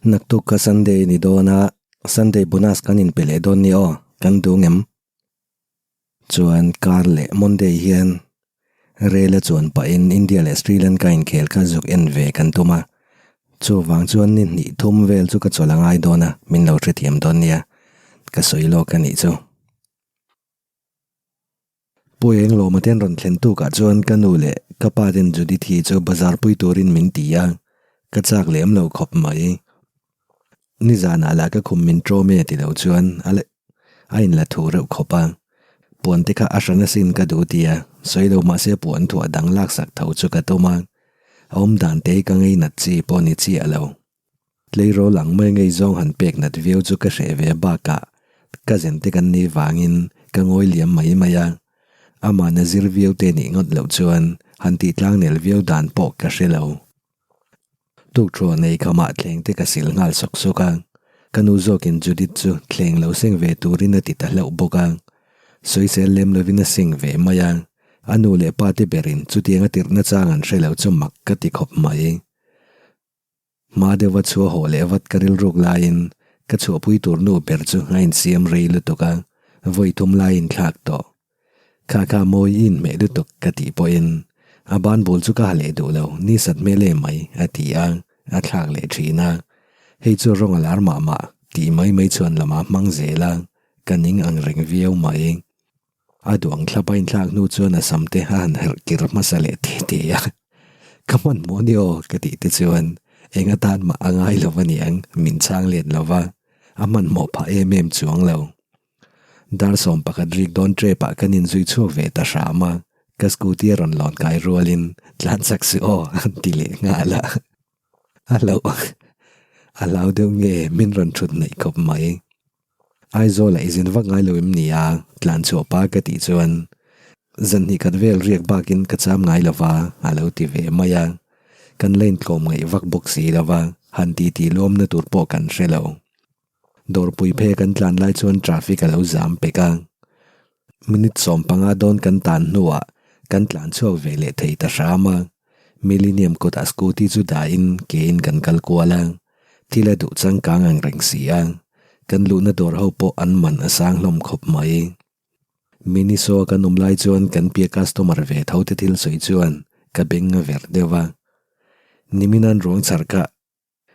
Naktuk kha Sunday ni dawn a, Sunday bonus kan inpe leh dawn ni aw, kan duh ngem? Chuan kar leh Monday hian Rel a chuan pahin India leh Sri Lanka inkhel kha zuk en ve kan tum a, chuvang chuan ni hnih thum vel chu ka chawlh a ngai dawn a, min lo hrethiam dawn nia, ka sawi lawk a nih chu. Pu Englawma ten rawn thlen tukah chuan ka nu leh ka pa ten Judith hi chu bazar pui turin min ti a, ka chak lem lo khawp mai. Nizanah lah ka khum min ṭawm e ti lo chuan a a inla thu reuh khawp a, puan te kha a hran asin ka duh ti a, sawi lo mahse puan thuah dang laksak tho chu ka tum a, a awm dan te hi ka ngeinat chi pawh ni chiah lo. Tleirawl ang mai ngei zawng han pek nat viau chu ka hreh ve bakah ka zen te kan nih vangin ka ngawi liam mai mai a, amah na zir viau te nih ngawt loh chuan han tih tlang nel viau dan pawh ka hre lo. Tuk thuah nei khamah thleng te ka sil nghal sawk sawk a, ka nu zawkin Judith chu thleng lo seng ve turin a ti ta hlauh bawk a, sawisel lem lovin a seng ve mai a, a nu leh pa te berin chutianga tirhna chang an hre lo chu mak ka ti khawp mai. Hma deuha chhuah haw leh vat ka rilruk laiin ka chhuahpui tur nu ber chu a insiam rei lutuk a, vawi thum lai inthlak tawh. Kha kha mawi i inhmeh lutuk ka tih pawhin a ban bul chu ka ha leh duh lo, ni sat hmel em mai a ti a, a thlak leh thin a. Hei chu rawng a lar mah mah tih mai mai chuan lamah hmang zel a, ka ning ang reng viau mai. A duang thlap a inthlak hnu chuan a sam te a han herh kir hmasa leh ti ti a, Ka hmanhmawh ni aw ka tih te chuan eng atan mah a ngai lo a niang min chhang let lo va, a hmanhmawh phah em em chuang lo. Dar 11 rik dawn trep ah kan inzui chhuak ve ta hram a, ka scooty a rawn lawn kai rualin tlan chak suh aw an ti leh nghal a. A hlauh a hlau deuh nge min rawn thut hnaih khawp mai. Aizawl ah i zin vak ngai lo em ni a, tlan chhuah pa ka tih chuan zan hnih khat vel riak bakin ka cham ngai lo va a lo ti ve mai a. Kan la intlawm ngaih vak bawk si lo va, han titi luamna tur pawh kan hre lo. Dawrpui phei kan tlan lai chuan traffic a lo zam pek a. Minute 15 dawn kan tan hnuah kan tlan chhuak ve leh thei ta hram a. Millennium kawtah scooty chu dahin kein kan kal kual a. Thil a duh changkang ang reng si a. Kan luhna dawr ho pawh an man a sang hlawm khawp mai. Miniso a kan awm lai chuan kan pia customer ve tho te thil sawi chuan ka beng a verh deuh a. Nimin an ruang chhar kha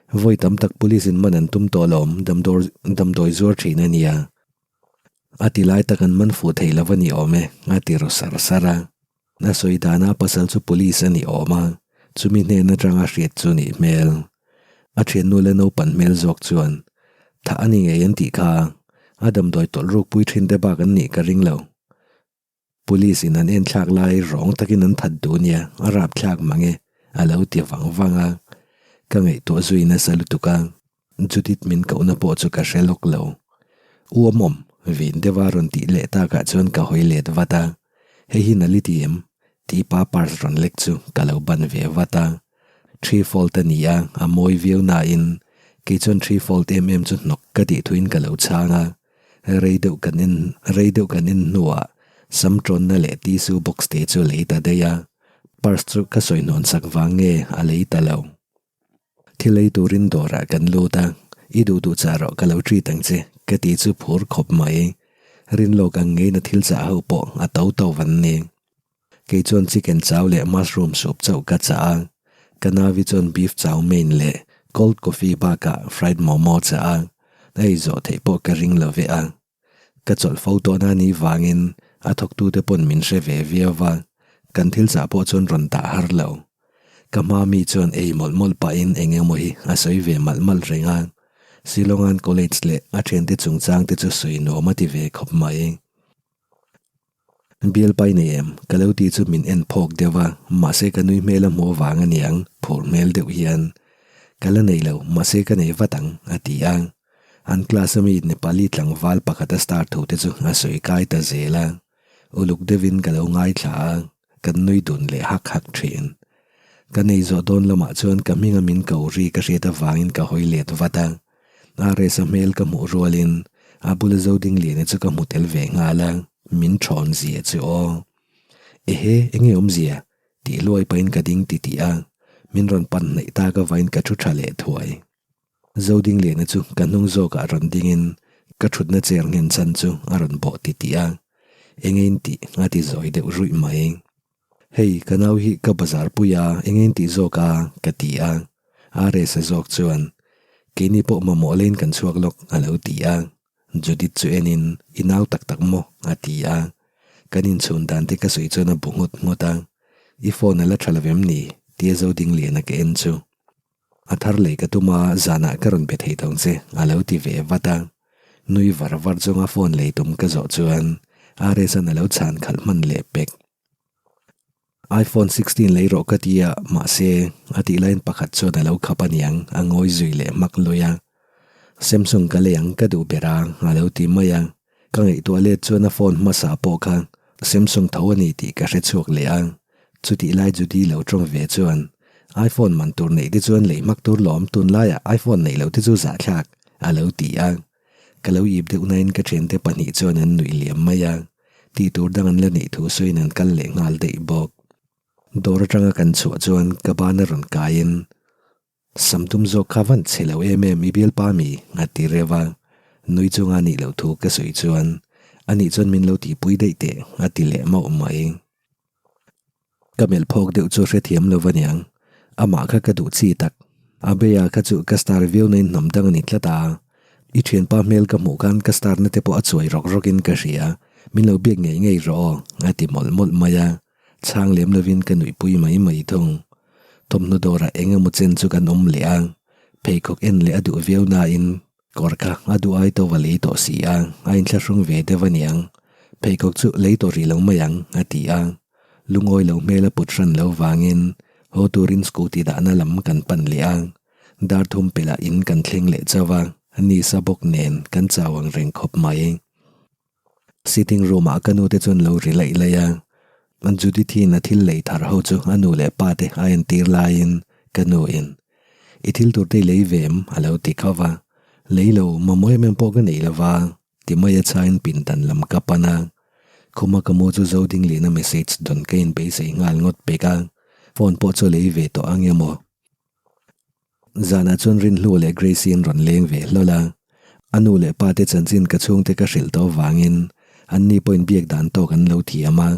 Vawi tam tak police in man an tum tawh lo damdawr damdawi zuar thin a nia. A ti lai tak an man fuh thei lo a ni awm e, a ti ru sar sar a. A sawi dana pasal chu police a ni awm a, chumi hnen atanga hriat chu nih hmel. A thiannu la naupan hmel zawk chuan, Thah a ni ngei an tih kha, a damdawi tawlh rukpui thin te bak an nih ka ring lo. Police in an en thlak lai rawng takin an that duh nia, a rap thlak mang e, a lo ti vang vang a. Ka ngaihtuah zui nasa lutuk a, Judith min kohna pawh chu ka hre lawk lo. U Awmawm, vin deuha rawn tih leh takah chuan ka hawi let vat a, hei hi nali ti em? tih pa purse rawn lek chu ka lo ban ve vat a. Three fold a ni a, a mawi viau nain kei chuan three fold em em chu hnawk ka tih thuin ka lo chhang a. Rei deuh kan en rei deuh kan en hnuah sam tawnna leh tissue box te chu a lei ta daih a, purse chu ka sawi hnawn sak vang nge a lei ta lo. Thil ei turin dawrah kan lut a, i duh duh chah rawh ka lo treat ang che ka ti chu phur khawp mai. Rinlawk ang ngeina thil chah ho pawh a to to van ni. Kei chuan chicken chow leh mushroom soup chauh ka chah a, ka navi chuan beef chow mein leh cold coffee bakah fried momo chah a, a ei zawh theih pawh ka ring lo ve a. Ka chawlh fo tawhna ni vangin a thawktute pawn min hre ve viau va, kan thil chah pawh chuan rawn dah har lo. Ka hma mi chuan ei mawlh mawlh pahin eng emaw hi a sawi ve malh malh reng a, Shillongan college leh a thiante chungchangte chu sawi nuam a ti ve khawp mai. Bialpai nei em? Ka lo ti chu min en phawk deuh a, mahse ka nui hmel a hmuh avang a niang, phur hmel deuh hian. Ka la nei lo, mahse ka nei vat ang, a ti a. An class a mi Nepali tlangval pakhat a star thu te chu a sawi kai ta zel a. Uluk deuhin ka lo ngaithla a, kan nui dun leh hak hak thin. Ka nei zawh dawn lamah chuan ka hminga min ko ri ka hriat avangin ka hawi let vat a. RS-a hmel ka hmuh rualin a bula Zodingliana chu ka hmu tel ve nghal a, min thawn zia chu aw. Ehe, enge awmzia? tih luai pahin ka ding titih a, min rawn pan hnaih tak avain ka thu tha leh thuai. Zodingliana chu ka hnung zawkah rawn dingin ka thutna chair nghen chhan chu a rawn bawh titih a, eng ein tih a ti zawi deuh ruih mai. Hei, ka nau hi ka bazar pui a, eng ein tih zawk a? ka ti a. RS-a zawk chuan, Keini pawh mamawh leiin kan chhuak lawk a lo ti a. Judith chu enin, I nau tak tak maw? a ti a. Kan inchhun dan te ka sawi chuan a bu nghut nghut a. I phone a la tha lo em ni? tia Zodingliana ka en chu. A thar lei ka tum a, zanah ka rawn be thei tawng che, a lo ti ve vat a. Nui var var chunga phone lei tum ka zawh chuan RS-a'n a lo chhan khalh hman leh pek. IPhone 16 lei rawh ka ti a, mahse, a tih laiin pakhat chuan a lo khap aniang, a ngawi zui leh hmak lui a. Samsung ka lei ang ka duh ber a, a lo ti mai a. Ka ngaihtuah let chuan a phone hmasa pawh kha Samsung tho a ni tih ka hre chhuak leh a, chutih lai Judy lo tawng ve chuan iPhone man tur neih te chuan lei hmak tur lawm tunlaiah iPhone neih loh te chu zahthlak a lo ti a, ka lo ip deuh nain ka thiante pahnih chuan an nuih liam mai a, tih tur dang an la neih thu sawiin an kal leh nghal daih bawk. Dawr atanga kan chhuah chuan ka ban a rawn kaiin Sam tum zawk kha van chhe lo em em i bialpa mi a ti reuh a, nui chunga nih loh thu ka sawi chuan ani chuan min lo tihpui daih teh a ti leh mauh mai. Ka melh phawk deuh chu hrethiam lo aniang, amah kha ka duh chi tak, a beia kha chu ka star viau nain hnam dang a ni tlat a, i thianpa hmel ka hmuh khan ka star na te pawh a chuai rawk rawkin ka hria, min lo biak ngei ngei rawh aw a ti mawlh mawlh mai a. Chhang lem lovin ka nuihpui mai mai thung. Thawmhnaw dawrah eng emaw chen chu kan awm leh a, pheikhawk en leh a duh viau nain kawr kha a duh ai tawh a lei tawh si a, a inthlahrung ve deuh aniang. Pheikhawk chu lei tawh rih lo mai ang, a ti a. Lungawi lo hmel a put hran lo vangin haw turin scooty dahna lam kan pan leh a, dar thum pelh ah in kan thleng leh chauh a, nisa bawk nen kan chau ang reng khawp mai. Sitting room ah ka nu te chuan lo ri laih laih a, Judith-in a thil lei thar ho chu a nu leh pa te a entir laiin ka nu in I thil tur te i lei ve em? a lo ti khauh va, Lei lo, mamawh em em pawh ka nei lo va, ti mai a chhain pindan lam ka pan a, khuma ka mu chu Zodingliana message dawn ka inbeisei nghal ngawt pek a, phone pawh chu a lei ve tawh ang emaw? Zanah chuan Rinhlua leh Gracie an rawn leng ve hlawl a, a nu leh pa te chanchin ka chhungte ka hrilh tawh avangin anni pawhin biak dan tawk an lo thiam a,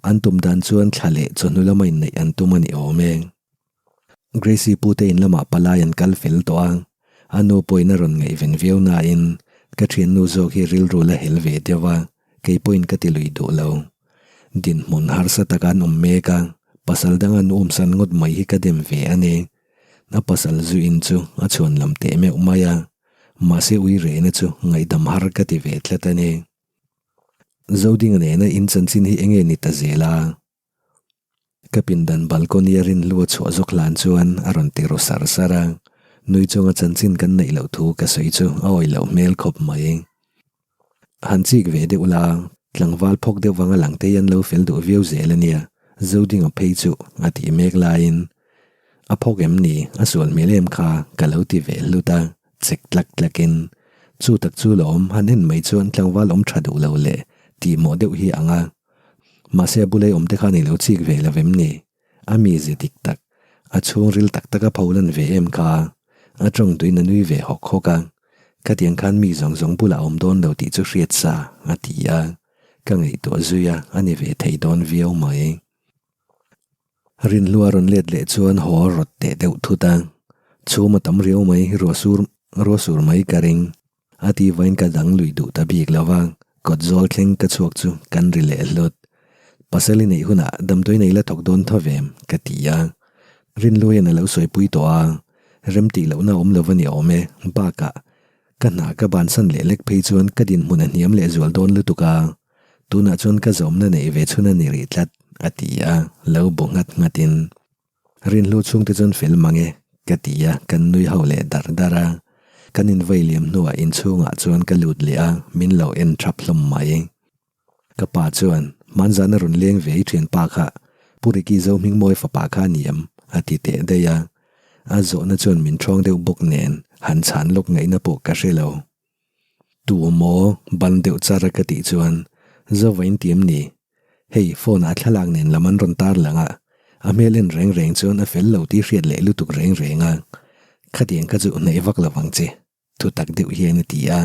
an tum dan chuan thla leh chawhnu lama inneih an tum a ni awm e. Gracie pute in lamah palai an kal fel tawh a, a nu pawhin a rawn ngaihven viau nain ka thiannu zawk hi rilru la hel ve deuh a, kei pawhin ka ti lui duh lo. Dinhmun harsa taka an awm mek a, pasal danga an umsan ngawt mai hi ka dem ve a ni. A pasal zu in chu a chhuan lam teh meuh mai a, mahse ui rehna chu ngaihdam har ka ti ve tlat a ni. Zodinga nena in chanchin hi enge ni ta zel a? Ka pindan balcony a rinhlu a chhuah zawk hlan chuan a rawn ti ru sar sar a, nui chunga chanchin kan neih loh thu ka sawi chu a awih loh hmel khawp mai. Han chik ve deuh la, tlangval phawk deuh vanga lang te hi an lo fel duh viau zel a nia, Zodinga phei chu a tih mek laiin a phawk em ni, a sual hmel em kha ka lo ti ve hlut a, chek tlak tlakin chu tak chu lawm han en mai chuan tlangval awm tha duh lo leh tihmawh deuh hi ang a, mahse a bulei awm te khan i lo chik ve lo em ni? A mize dik tak, a chhungril tak tak a pholan ve em kha, a tawng tuin a nui ve hawk hawk a, khatiang khan mi zawng zawng bulah a awm dawn lo tih chu hriat sa, a ti a, ka ngaihtuah zui a, a ni ve thei dawn viau mai. Rinhlua rawn let leh chuan haw a rawt teh deuh thut a, chhum a tam riau mai, ruah sur ruah sur mai ka ring. A ti vain ka dang lui duh ta bik lo va, kawt zawl thleng ka chhuak chu kan ri leh hlut. Pasal i neih hunah damdawi nei la thawk dawn tho vem, ka ti a. Rinluaia'n a lo sawipui tawh a, rem tih lohna awm lo va ni awm e, bakah ka hna ka bansan leh lek phei chuan ka dinhmun a hniam leh zual dawn lutuk a, tunah chuan ka zawmna neih ve chhun a ni rih tlat, a ti a, lo bu nghat nghatin. Rinhlu chhungte chuan fel mang e, ka ti a, kan nui ho leh dar dar a. Kan invei liam hnuah inchhungah chuan ka lut leh a, min lo en thap hlawm mai. Ka pa chuan, Hmanzana rawn leng ve i thianpa kha, Pu Ricky Zohmingmawi fapa kha a ni em? a ti teh daih a. A zawhna chuan min ṭhawng deuh bawk nen, han chhan lawk ngaihna pawh ka hre lo. Tu maw? Ban deuh char a ka tih chuan, Zova in ti em ni? Hei, phone ah thlalak nen lam an rawn tar lang a, a hmel en reng reng chuan a fel lo tih hriat leh lutuk reng reng a. Khatiang kha chu hnaih vak lo vang che, thu tak deuh hian a ti a.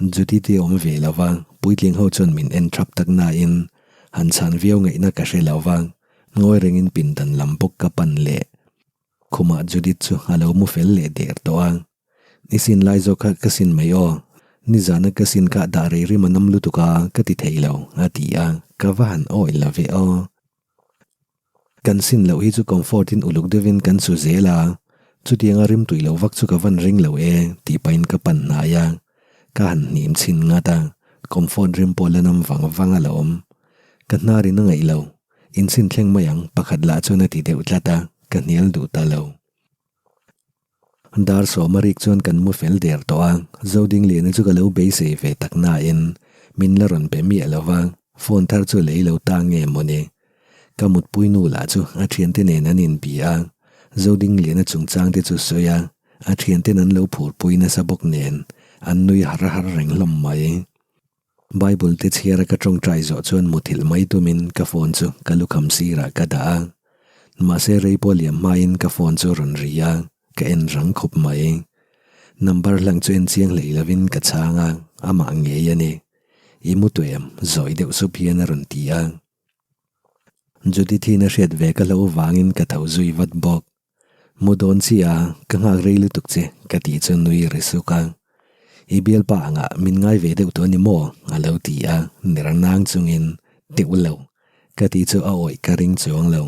Judith-i awm ve lo va, puitling ho chuan min en thap tak nain han chhan viau ngaihna ka hre lo va, ngawi rengin pindan lam bawk ka pan leh. Khumah Judith chu a lo mu fel leh der tawh a. I sin lai zawk kha ka sin mai aw, nizana ka sin kha dah rei rim a nam lutuk a ka ti thei lo, a ti a, ka va han awih lo ve aw. Kan sin loh hi chu comfort in uluk deuhin kan su zel a, chutianga rim tui lo vak chu ka van ring lo e tih pahin ka pan hnai a, ka han hnim chhin ngat a, comfort rim pawh la nam vang vang a la awm. Ka hnar in a ngaih lo, in sin thleng mai ang pakhat lah chuan a ti deuh tlat a, ka hnial duh ta lo. Dar sawma rik chuan kan mu fel der tawh a, Zodingliana chu ka lo beisei ve tak nain min la rawn be miah lo va, phone thar chu lei lo ta nge mawni. Ka mutpui nu lah chu a thiante nen an inbi a, Zodingliana chungchang te chu sawi a, a thianten an lo phurpui nasa bawk nen an nui har har reng hlawm mai. Bible te chhiara ka tawngtai zawh chuan muthilh mai tumin ka phone chu ka lukham sirah ka dah a. Mahse rei pawh liam hmain ka phone chu rawn ri a, ka en rang khawp mai. Number hlang chu en chiang hlei lovin ka chhang a, amah ngei a ni. I mu tuah em? Zawi deuh sup hian a rawn ti a. Judith-in a hriat ve ka hlo vangin ka tho zui vat bawk. Mu dawn chi a, ka nghak rei lutuk che, ka tih chu nui ri suk a. I bialpa angah min ngai ve deuh tawh a ni maw? a lo ti a, ner nang chungin, Teuh lo, ka tih chu a awih ka ring chuang lo.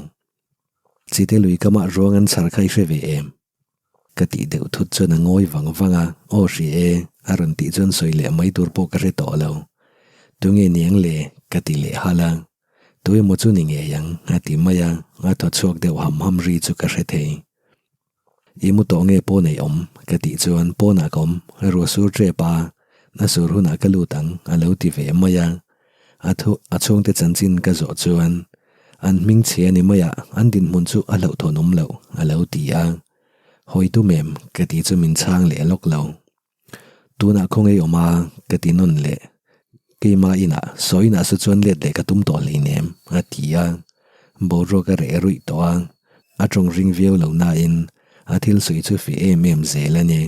Chite lui kamah ruang an chhar kha i hre ve em? Ka tih deuh thut chuan a ngawi vang vang a, Aw hri e, a rawn tih chuan sawi leh mai tur pawh ka hre tawh lo. Tunge niang le? ka ti leh halh a. Tu emaw chu ni ngei ang, a ti mai a, a thaw chhuak deuh ham ham ri chu ka hre thei. I mu tawh nge pawn ei awm? ka tih chuan pawnah ka awm, ruah sur tep a, a sur hunah ka lut ang, a lo ti ve mai a. A thu a chhungte chanchin ka zawh chuan an hming chhe a ni mai a, an dinhmun chu a hlauhthawn awm loh, a lo ti a. Hawi tum em? ka tih chu min chhang leh lawk lo. Tunah khaw ngei awm a, ka ti nawn leh. Keimah inah sawi inah saw chuan let leh ka tum tawh hleinem, a ti a. Boruak a reh ruih tawh a, a tawng ring viau lo nain a thil sawi chu fih em em zel a ni.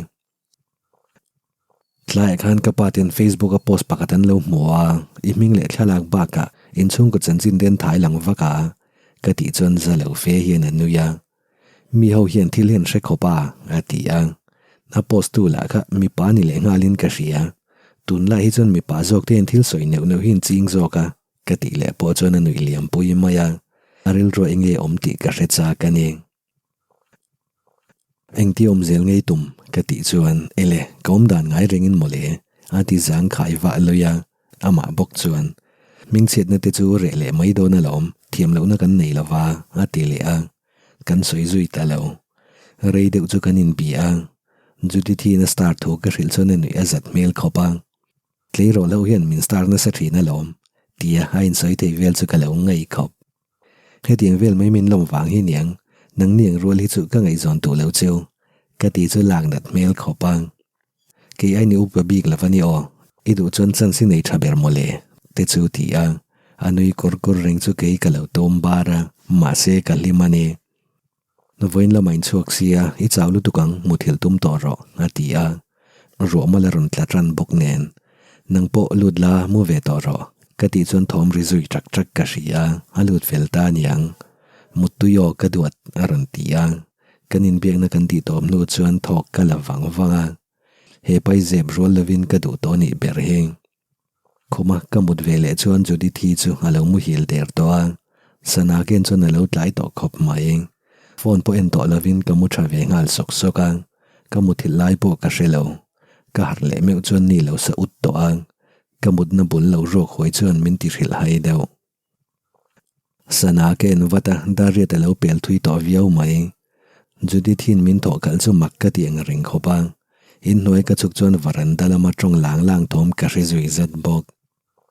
Tlaiah khan ka pa ten Facebook a post pakhat an lo hmu a, i hming leh thlalak bakah inchhungkaw chanchin te an thai lang vak a, ka tih chuan za lo fe hian a nui a. Mi ho hian thil hi an hre khawp a, a ti a. A post tu lah kha mipa ni leh nghalin ka hria. Tunlai hi chuan mipa zawk te hian thil sawi neuh neuh hi an ching zawk a, ka tih leh pawh chuan a nuih liam pui mai a. A rilruah eng nge awm tih ka hre chak a ni. Engti awm zel ngei tum? ka tih chuan, Ele, ka awm dan ngai rengin mawle, a ti zang khai vah lui a. Amah bawk chuan, Hmingchhiatna te chu reh leh mai dawn alawm, thiam lohna kan nei lova, a ti leh a. Kan sawi zui ta lo. Rei deuh chu kan inbi a, Judith-in a star thu ka hrilh chuan a nuih a zat hmel khawp a. Tleirawl ho hian min star nasa thin alawm, tia a insawi thei vel chu ka lo ngaih khawp. Hetiang vel mai min lawm vang hi niang, nangni ang rual hi chu ka ngaihzawn duh lo cheu, ka ti chu lak nat hmel khawp a. Kei aini upa bik lo va ni aw, i duh chuan chance i nei tha ber mawle, te chu ti a, a nui kur kur reng chu kei ka lo tawm bar a, mahse ka hlim a ni. Vawiin lamah in chhuak sia, i chau lutuk ang, muthilh tum tawh rawh, a ti a. Ruah mal a rawn tla tan bawk nen. Nang pawh lut la, mu ve tawh rawh, ka tih chuan thawm ri zui ṭak ṭak ka hria, a lut fel ta aniang. Muttui aw ka duat, a rawn ti a. Kan inbiakna kan tih tawp hnu chuan thawk ka la vang vang a. He pai zep rual lovin ka duh tawh nih ber hi. Khuma ka mut ve leh chuan Judith-i chu a lo muhil der tawh a, sana ken chuan a lo tlai tawh khawp mai. Phone pawh en tawh lovin ka mu tha ve nghal sawk sawk a, ka muthilh lai pawh ka hre lo. Ka harh leh meuh chuan ni lo sa ut tawh a, ka mutna bul lo ruak huai chuan min ti hrilh hai deuh. Sana ka en vat a, Dariat a lo pel thui tawh viau mai. Judith-in min thawh khalh chu mak ka ti ang reng khawp a, inhnuai ka chhuk chuan varanda lama tawng lang lang thawm ka hre zui zat bawk.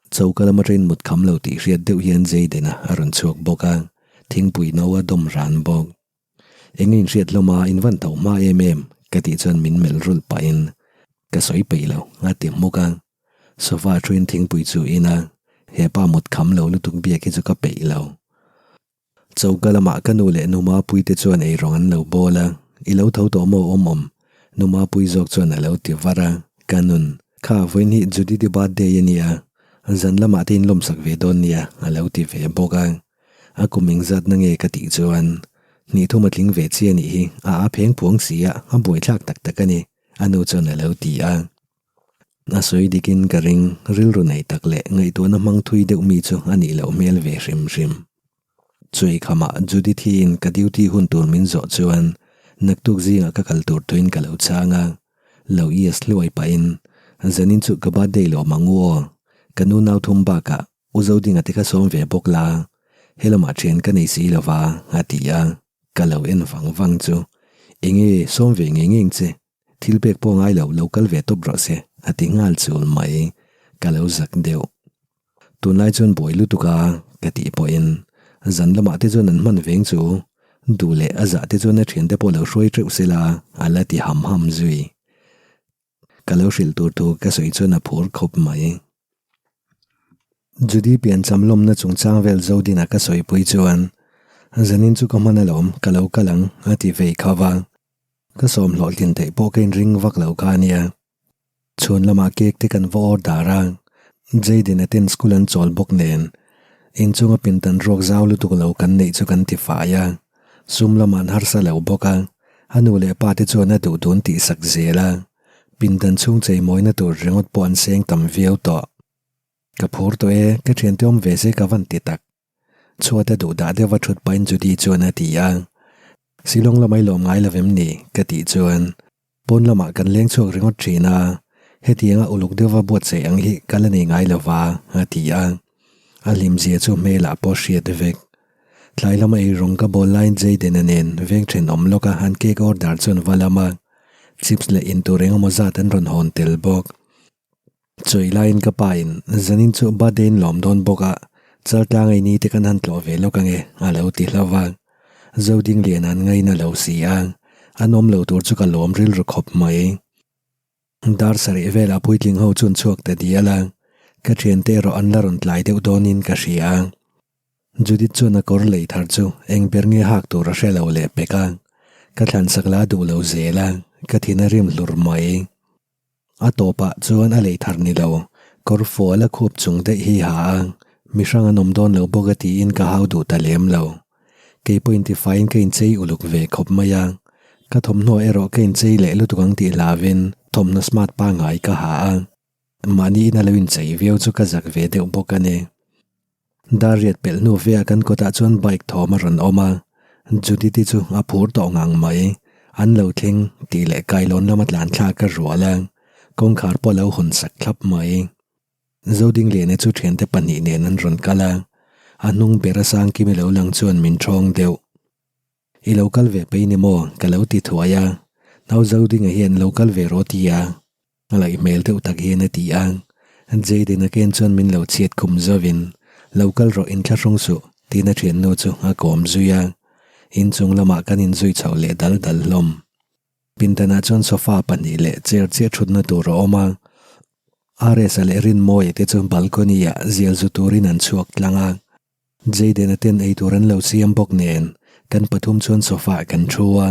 Choka lama train mut kham lo tih hriat deuh hian Jayden-a a rawn chhuak bawk a, thingpui no a dawm ran bawk. Eng in hriat hlawm a, in van tho hma em em, ka tih chuan min melh rulh pahin ka sawi peih lo, a ti hmuk a. Sofa thuin thingpui chu in a, hepa mut kham lo lutuk biak hi chu ka peih lo. Choka lamah ka nu leh nu Mapuite chuan eirawng an lo bawl a, I lo tho tawh maw awm awm? Nu Mapuii zawk chuan a lo ti var a, Ka nun, kha vawiin hi Judith-i birthday a nia, zan lamah te inlawmsak ve dawn nia a lo ti ve bawk a. A kum engzatna nge ka tih chuan, Hnih thum a tling ve chi a nih hi, a a pheng phuang si a, a buaithlak tak tak a ni, a nu chuan a lo ti a. A sawi dikin ka ring, rilru nei tak leh ngaihtuahna hmang thui deuh mi chu a nih loh hmel ve hrim hrim. Chuei khamah Judith-in ka duty hun tur min zawh chuan naktuk zingah ka kal tur thuin ka lo chhang a, lo yes hluai pahin, Zanin chu ka birthday lawm ang u aw, ka nu nau thum bakah U Zodinga te kha sawm ve bawk la, helamah thian ka nei si lova a ti a, ka lo en vang vang chu, Enge sawm ve ngei ngeng che, thil pek pawh ngai lo, lo kal ve tawp rawh se a ti nghal chul mai, ka lo zak deuh. Tunlai chuan buai lutuk a, ka tih pawhin zan lamah te chuan an hman veng chu duh leh a zah te chuan a thiante pawh lo hruai teuh sela a la ti ham ham zui. Ka lo hrilh tur thu ka sawi chuan a phur khawp mai. Judy piancham lawmna chungchang vel Zodina ka sawipui chuan zanin chu ka hman alawm ka lo kal ang a ti vei kho va. Ka sawm hlawhtlin theih pawh ka inring vak lo kha ania. Chhun lamah cake te kan va order a, Jayden-a ten school an chawl bawk nen inchunga pindan ruak zau lutuk lo kan neih chu kan ti fai a, sum lamah an harsa lo bawk a, a nu leh pa te chuan a duh dun tihsak zel a, pindan chhung cheimawina tur ringawt pawh an seng tam viau tawh. Ka phur tawh e, ka thiante awm ve se ka van ti tak. Chhuat a duh dah deuh a thut pahin Judy chuan a ti a, Shillong lamah i lawm ngai lo em ni? ka tih chuan pawn lamah kan leng chhuak ringawt thin a, hetianga uluk deuha buatsaih ang hi ka la nei ngai lo va a ti a, a hlimzia chu hmelah pawh hriat vek. Tlai lama eirawng ka bawl laiin Jayden-a nen veng thenawm lawka an cake order chuan va lam a, chips leh intur engemaw zat an rawn hawn tel bawk. Chawi laiin ka pa in zanin chu birthday in lawm dawn bawk a, Chaltlang ei ni te kan han tlawh ve lawk ange a lo ti hlauh a. Zoding lian an ngaina lo si a, an awm lo tur chu ka lawm rilru khawp mai. Dar sarih velah puitling ho chuan chhuak ta dial a, ka thiante erawh an la rawn tlai deuh dawnin ka hria. Judith chuan a kawr lei thar chu eng ber nge hak tur a hre lo leh pek a, ka thlansak la duh lo zel a, ka thin a rim hlur mai. A tawpah chuan a lei thar ni lo, kawr fual a khup chung daih hi ha a, mi hrang an awm dawn lo bawk a tiin ka hau duh ta lem lo. Kei pawh intifaiin ka inchei uluk ve khawp mai a, ka thawmhnaw erawh ka inchei leh lutuk ang tih hlauhin thawmhnaw smart pangngai ka ha a, mahni ina lo inchei viau chu ka zak ve deuh bawk a ni. Dar riat pelh hnu veah kan kawtah chuan bike thawm a rawn awm a, Judith-i chu a phur tawh ngang mai. An lo thleng tih leh kailawn lama tlan thlak a rual a, kawngkhar pawh a lo hawn sak thlap mai. Zodingliana chu thiante pahnih nen an rawn kal a, a hnung ber a Sangkimi lo lang chuan min thawng deuh. I lo kal ve pei ni maw? ka lo ti thuai a, Nau Zodinga hian lo kal ve rawh ti a. A laih hmel deuh tak hian a ti a, Jayden-a ken chuan min lo chhiat khum zovin, Lo kal rawh inthlahrung suh, tiin a thiannu chu a kawm zui a. Inchung lamah kan inzui chho leh dal dal hlawm. Pindanah chuan sofa pahnih leh chair chiah thutna tur a awm a. RS-a leh Rinmawia te chu balcony-ah zial zu turin an chhuak tlang a. Jayden-a ten ei tur an lo siam bawk nen kan pathum chuan sofa ah kan thu a,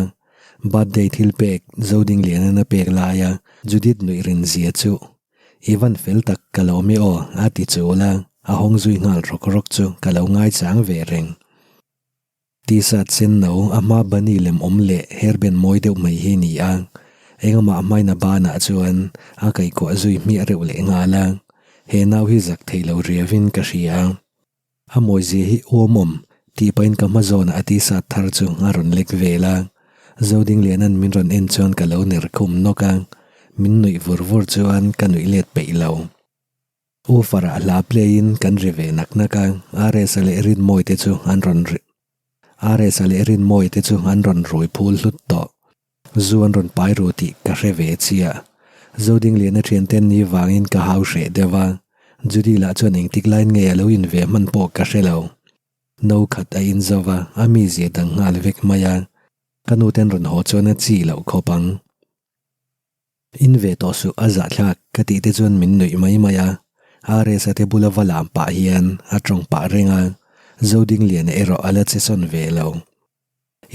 birthday thil pek Zodingliana'n a pek laia Judith nuih rin zia chu I van fel tak ka lo awm e aw a ti chul a, a hawng zui nghal rawk rawk chu ka lo ngaichang ve reng. T-shirt sen no a hma bunny lem awm leh hairband mawi deuh mai hi ni a, engamaah hmaina banah chuan a kaihkuah zui hmiah reuh leh nghal a, he nau hi zak thei lo riauin ka hria. A mawizia hi uamawm tih pahin ka hma zawnah a t-shirt thar chu a rawn lek vel a, Zodingliana'n min rawn en chuan ka lo ner khum nawk a, min nuih vur vur chuan ka nuih let peih lo. U Farah hla play in kan ri ve nak nak a, RS-a leh Rinmawii te chu an rawn RS-a leh Rinmawii te chu an rawn rui phul hlut tawh. Zu an rawn pai ru tih ka hre ve chiah. Zodingliana thianten ni vangin ka hau hreh deuh a, Judy lah chuan engtik laiin nge a lo in ve hman pawh ka hre lo. No khat a in zo va, a mizia dang nghal vek mai a, ka nuten rawn haw chuan a chi loh khawp ang. In ve tawh suh a zahthlak ka tih te chuan min nuih mai mai a, RS-a te bula va lam pah hian a tawng pah reng a, Zodingliana erawh a la che sawn ve lo.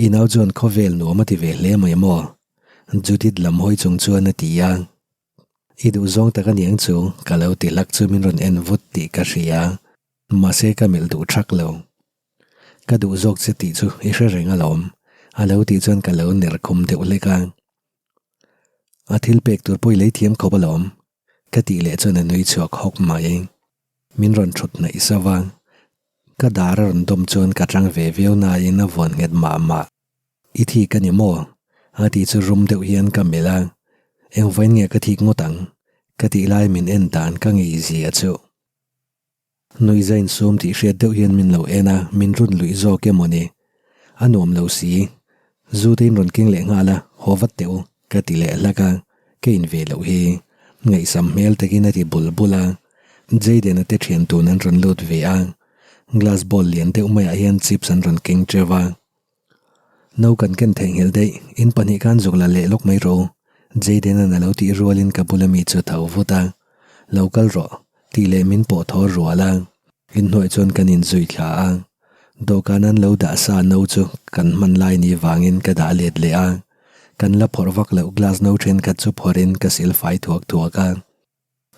I nau chuan khawvel nuam a ti ve hle mai maw? Judith lam hawi chung chuan a ti a. I duh zawng tak a niang chu ka lo ti hlak chu min rawn en vut tih ka hria. Mahse ka melh duh thak lo. Ka duh zawk che tih chu i hre reng alawm. A lo tih chuan ka lo ner khum deuh hlek a. A thil pek tur pawh i lei thiam khawp alawm. Ka tih leh chuan a nui chhuak hawk mai. Min rawn thut hnaih sauh a. Ka dar a rawn dawm chuan ka tang ve viau nain a vuan nghet mah mah. I thik a ni maw? A tih chu rum deuh hian ka melh a. Engvain nge ka thik ngawt ang? Ka tih lai min en dan ka ngei zia chu. Nuihza insum tih hriat deuh hian min lo en a, min run luih zawk emaw ni? A nuam lo si. Zu te in rawn keng leh nghal a, haw vat teh u, ka ti leh hlak a, ka in ve loh hi. Ngaihsam hmel takin a ti bul bul a. Jayden-a te thian tun an rawn lut ve a, glass bowl lian deuh maiah hian chips an rawn keng teuh a. No kan ken theihnghilh daih, in pahnih khan zuk la leh lawk mai rawh u, Jayden-a'n a lo tih rualin ka bula mi chu tho vut a, Lo kal rawh, tih leh min pawh thaw rual a, inhnuai chuan kan inzui thla a. Dawhkan an lo dah sa no chu kan hman lai ni vangin ka dah let leh a, kan la phawrh vak loh glass no thenkhat chu phawrhin ka sil fai thuak thuak a.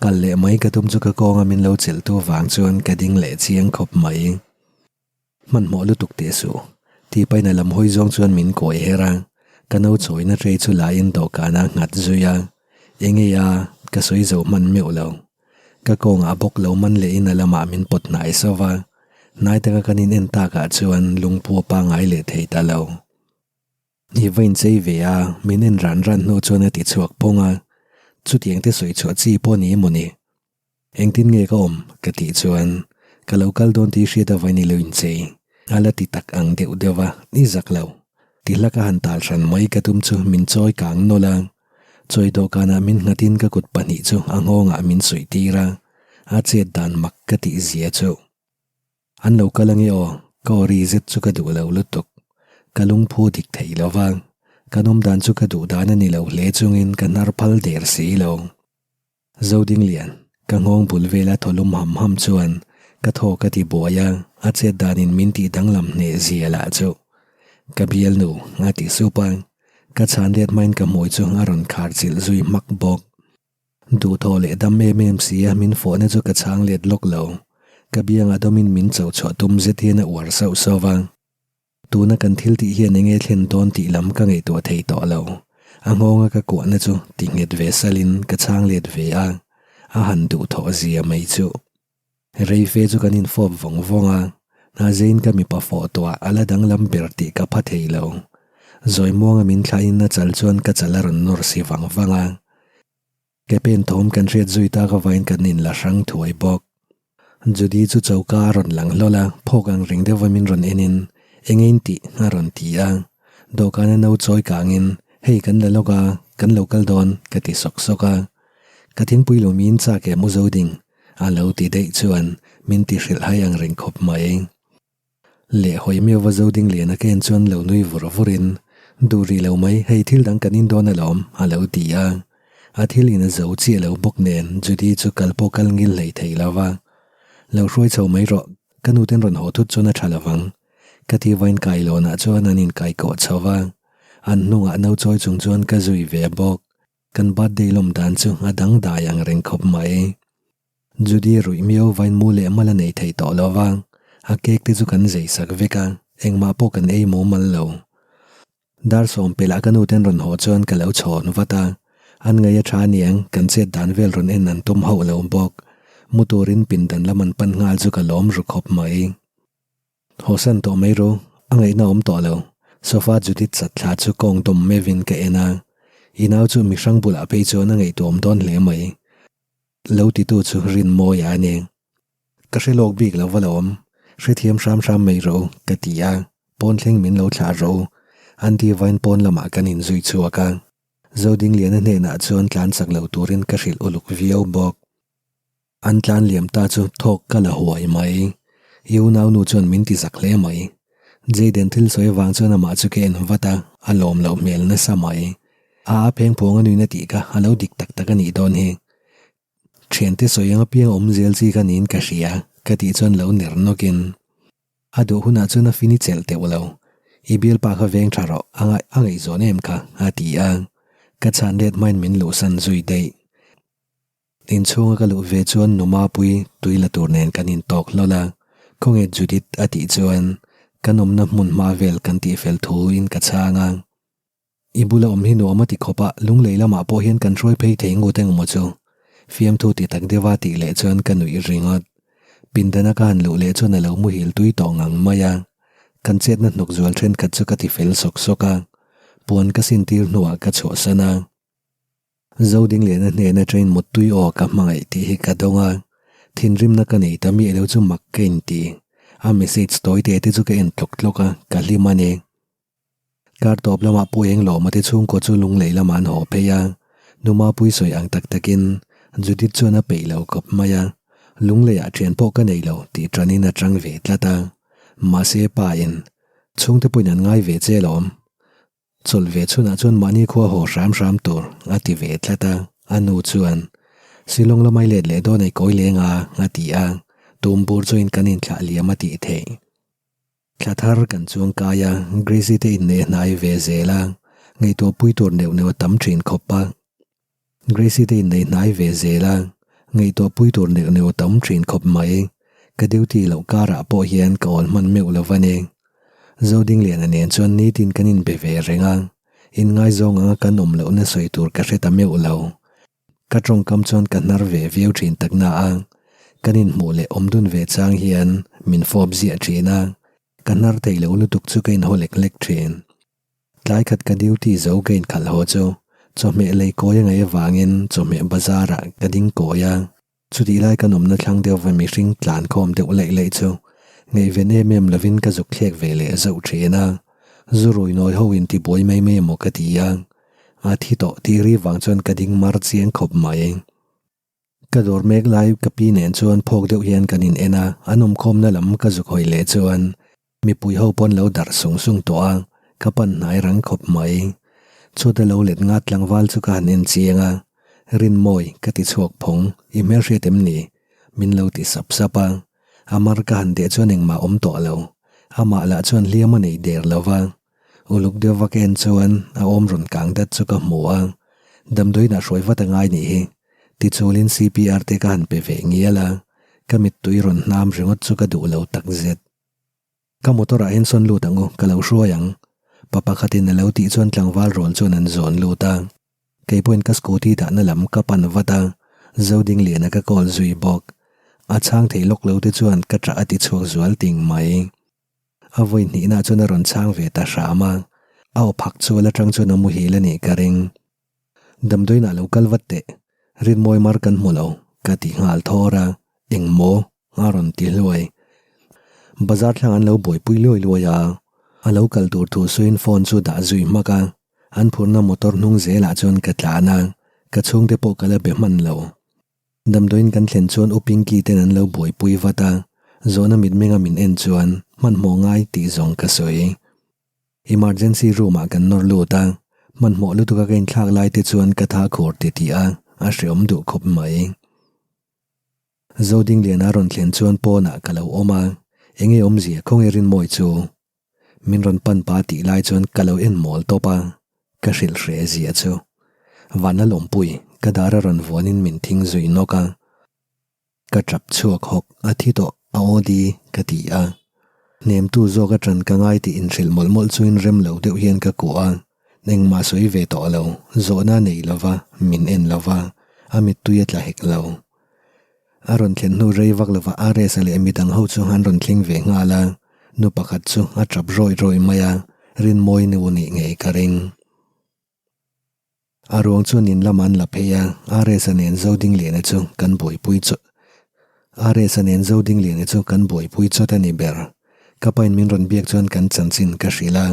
Kal leh mai ka tum chu ka kawnga min lo chelhtu vang chuan ka ding leh chiang khawp mai. Hmanhmawh lutuk teh suh. Tih paina lam hawi zawng chuan min kawi her a, ka no chawina tray chu la in dawhkanah nghat zui a, enge a, ka sawi zo hman meuh lo. Ka kawngah bawk lo man leh in a lamah min pawt hnai sauh va, hnai taka kan in en takah chuan lungpu a pangai leh thei ta lo. I va inchei ve a, min en ran ran hnu chuan a ti chhuak phawng a, chutiang te sawi chhuah chi pawh ni emaw ni? Engtin nge ka awm? ka tih chuan ka lo kal dawn tih hriat avain i lo inchei. A la ti tak ang deuh deuh a, i zak lo. Ti hlak a han tal hran mai ka tum chu min chawi kang nawlh a. Chawi dawhkanah min nghatin ka kut pahnih chu a nghawngah min suih tir a, a chet dan mak ka tih zia chu. An lo kal ange aw, ka aw ri zet chu ka duh lo lutuk. Ka lungphu dik thei lo va, kan awm dan chu ka duh dan a ni lo hle chungin ka hnar phal der si lo. Zodinglian, ka nghawng bul vela thaw lum ham ham chuan ka thaw ka ti buai a, a chet danin min tih danglam hneh zia lah chu. Ka bialnu, a ti sup a, ka chhan let hmain ka hmui chu a rawn khar chilh zui hmak bawk. Duhthaw leh dam em em si a min fawhna chu ka chhang let lawk lo, ka biangah dawmin min cho chhuah tum zet hian a uar sauh sauh va. Tuna kan thil tih hian enge thlen dawn tih lam ka ngaihtuah thei tawh lo. A nghawnga ka kuahna chu ti nghet ve salin ka chhang let ve a, a han duhthawh zia mai chu. Rei fe chu kan infawp vawng vawng a, hnazein ka mipa fawh tawhah a la danglam ber tih ka pha thei lo. Zawi muanga min thlahin a chal chuan ka chal a rawn nawr si vang vang a. Ke pen thawm kan hriat zui tak avain kan inla hrang thuai bawk. Judy chu choka a rawn lang hlawl a, phawk ang reng deuhva min rawn enin, Enge in tih? a rawn ti a. Dawhkana no chawi kangin, Hei kan la lawk a, kan lo kal dawn, ka ti sawk sawk a. Ka thingpui lo miin chak em u Zoding? a lo ti daih chuan min ti hrilh hai ang reng khawp mai. Leh hawi meuh va zo ding lian a ken chuan lo nui vur vur in, Duh rih lo mai, hei thil dang kan in dawn alawm, a lo ti a. A thil in a zo chiah lo bawk nen Judy chu kal pawh kal ngil hlei thei lo va. Lo hruai chho mai rawh, ka nu ten rawn haw thut chuan a tha lovang. Ka ti vain kailawnah chuan an inkai kawh chho va, an hnungah no chawi chung chuan ka zui ve bawk. Kan birthday lawm dan chu a dangdai ang reng khawp mai. Judy ruih miau vain mu leh mal a nei thei tawh lo va, a cake te chu kan zei sak vek a, engmah pawh kan ei mumal lo. Dar sawmpelh ah ka nu ten rawn haw chuan ka lo chhawn vat a, an ngaih a tha aniang kan chet dan vel rawn en an tum hauh lo bawk. Mu turin pindan lam an pan nghal chu ka lawm ru khawp mai. Hawsan tawh mai ru, a ngaihna awm tawh lo. Sofa Judith chat thla chu kawng dawm meuhin ka en a, i nau chu mihrang bulah phei chuan a ngaihtuahawm dawn hle mai. Lo titu chu Rinmawia a ni. Ka hre lawk bik lo va lawm, hrethiam hram hram mai rawh u, ka ti a, pawn thleng min lo thlah rawh u. Andy vain pawn lamah kan inzui chhuak a, Zodingliana hnenah chuan tlan chak lo turin ka hrilh uluk viau bawk. An tlan liam ta chu thawk ka la huai mai. I unaunu chuan min ti zak hle mai. Jayden thil sawi avang chuan amah chu ka en vat a, a lawm loh hmel nasa mai. A a pheng phuang a nuin a tih kha a lo dik tak tak a nih dawn hi. Thiante sawi ang apiang awm zel chi ka niin ka hria, ka tih chuan lo ner nawkin. A duh hunah chuan a fini chelh teuh lo. I bialpa kha veng tha rawh, a ngaih a ngaihzawn em kha, a ti a. Ka chhan let hmain min luhsan zui daih. Inchhunga ka luh ve chuan nu Mapui tui la tur nen kan intawk hlawl a, khawnge Judith a tih chuan kan awmna hmun hma vel kan tihfel thuin ka chhang a. I bula awm hi nuam a ti khawp a, lunglei lamah pawh hian kan hruai phei thei ngut engmaw chu? Fiamthu ti tak deuha tih leh chuan ka nuih ringawt. Pindana ka han luh leh chuan a lo muhil tui tawh ngang mai a. Kan chetna hnawk zual thenkhat chu ka ti fel sawk sawk a, puan ka sintir hnuah ka chhuahsan a. Zodingliana hnena train muttui aw ka hmangaih tih hi ka dawng a, thinrimna ka nei ta miah lo chu mak ka inti. A message tawi te te chu ka en tlawk tlawk a, ka hlim a ni. Kar tawp lamah Pu Englawma te chhungkaw chu lunglei lamah an haw phei a, Nu Mapui sawi ang tak takin Judith chuan a peih lo khawp mai a, Lungleiah thian pawh ka nei lo tih tanin a chang ve tlat a, mahse pa in chhungte pawhin an ngai ve che alawm. Chawlh ve chhunah chuan mahni khua haw hram hram tur a ti ve tlat a, a nu chuan Shillong lamai let leh dawn ei kawi leng a a ti a, tum bur chuin kan inthlah liam a tih theih. Thla thar kan chuang kai a, Gracie te inneih a hnai ve zel a, ngaihtuah pui tur neuh neuh a tam thin khawp a. Gracie te inneih hnai ve zel a, ngaihtuah pui tur neuh neuh a tam thin khawp mai. Ka duty loh karah pawh hian ka awl hman meuh lo va ni. Zodingliana nen chuan nitin kan inbe ve reng a, inngaizawng anga kan awm lohna sawi tur ka hre ta meuh lo. Ka tawngkam chuan ka hnar ve viau thin tak na a, kan inhmuh leh awm dun ve chang hian min fawp ziah thin a, ka hnar thei lo lutuk chu ka inhaw lek lek thin. Tlai khat ka duty zo ka inkhalh haw chu chawhmeh lei kawi a ngaih avangin chawhmeh bazar ah ka ding kawi a, chutih lai kan awmna thlang deuhva mihring tlan khawm deuh laih laih chu ngaihven em em lovin ka zuk thlek ve leh zauh thin a, zu rui nawi ho in tibuai mai mai emaw ka ti a. A thi tawh tih ri vang chuan ka ding mar chiang khawp mai. Ka dawr mek lai ka pi nen chuan phawk deuh hian kan in en a, an awmkhawmna lam ka zuk hawi leh chuan mipui ho pawn lo darh sung sung tawh a, ka pan hnai rang khawp mai. Chhuata lo let ngat tlangval chu ka han en chiang a, Rinmawi ka ti chhuak phawng, i hmelhriat em ni? Min lo ti sap sap a, a mar ka han deh chuan engmah awm tawh lo, amah lah chuan hliam a nei der lo va. Uluk deuh vak en chuan a awm rawn kang dat chu ka hmu a, damdawiinah hruai vat a ngai nih hi. Tichulin CPR te ka han pe ve ngial a, ka mittui rawn hnam ringawt chu ka duh lo takzet. Ka motor ah hian sawn lut ang u, ka lo hruai ang. Pa pakhatin a lo tih chuan tlangval rawl chuan an zawn lut a. Kei pawhin ka scooty dahna lam ka pan vat a, Zodingliana ka call zui bawk. A chhang thei lawk lo te chuan ka ṭah a ti chhuak zual ting mai. A vawi hnihna chuan a rawn chhang ve ta hram a, a aw phak chual atang chuan a muhil a nih ka ring. Damdawiinah lo kal vat teh, Rinmawi mar kan hmu lo, ka ti nghal thawr a, eng maw? a rawn ti hluai. Bazar thlang an lo buaipui luai luai a, a lo kal tur thu suiin phone chu dah zui hmak a, an phurna motor hnung zelah chuan ka tlan a, ka chhungte pawh ka la be hman lo. Damdawiin kan thlen chuan U Pinky ten an lo buaipui vat a, zawhna mitmenga min en chuan hmanhmawh ngai tih zawng ka sawi. Emergency room ah kan nawr lut a, hmanhmawh lutuka ka inthlak lai te chuan ka tha khur ti tih a, a hreawm duh khawp mai. Zodingliana rawn thlen chuan pawnah ka lo awm a, enge awmzia khawnge Rinmawi chu? Min rawn pan pa tih lai chuan ka lo en mawl tawp a, ka hrilh hreh zia chu. Van a lawmpui, ka dar a rawn vuanin min thing zui nawk a. Ka tap chhuak hawk, a thi tawh, a aw di, ka ti a. Hnemtu zawk a tan ka ngai tih inhrilh mawlh mawlh chuin rem lo deuh hian ka kuah a, engmah sawi ve tawh lo, zawhna a nei lova, min en lova, a mittui a tla hek lo. A rawn thlen hnu rei vak lovah RS-a leh midang ho chu an rawn thleng ve nghal a, nu pakhat chu a tap rawih rawih mai a, Rinmawi nu nih ngei ka ring. A ruang chuan in lamah an la phei a, RS-a nen Zodingliana chu kan buaipui chu RS-a nen Zodingliana chu kan buaipui chawt a ni ber. Ka pain min rawn biak chuan kan chanchin ka hrilh a,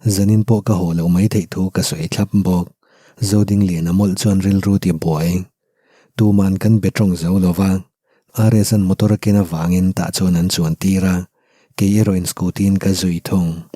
zanin pawh ka haw loh mai theih thu ka sawi thlap bawk. Zodingliana mawlh chuan rilru ti buai. Tuman kan be tawng zo lo va, RS-a'n motor a ken avangin tah chuan an chuan tir a, kei erawhin scooty-in ka zui thung.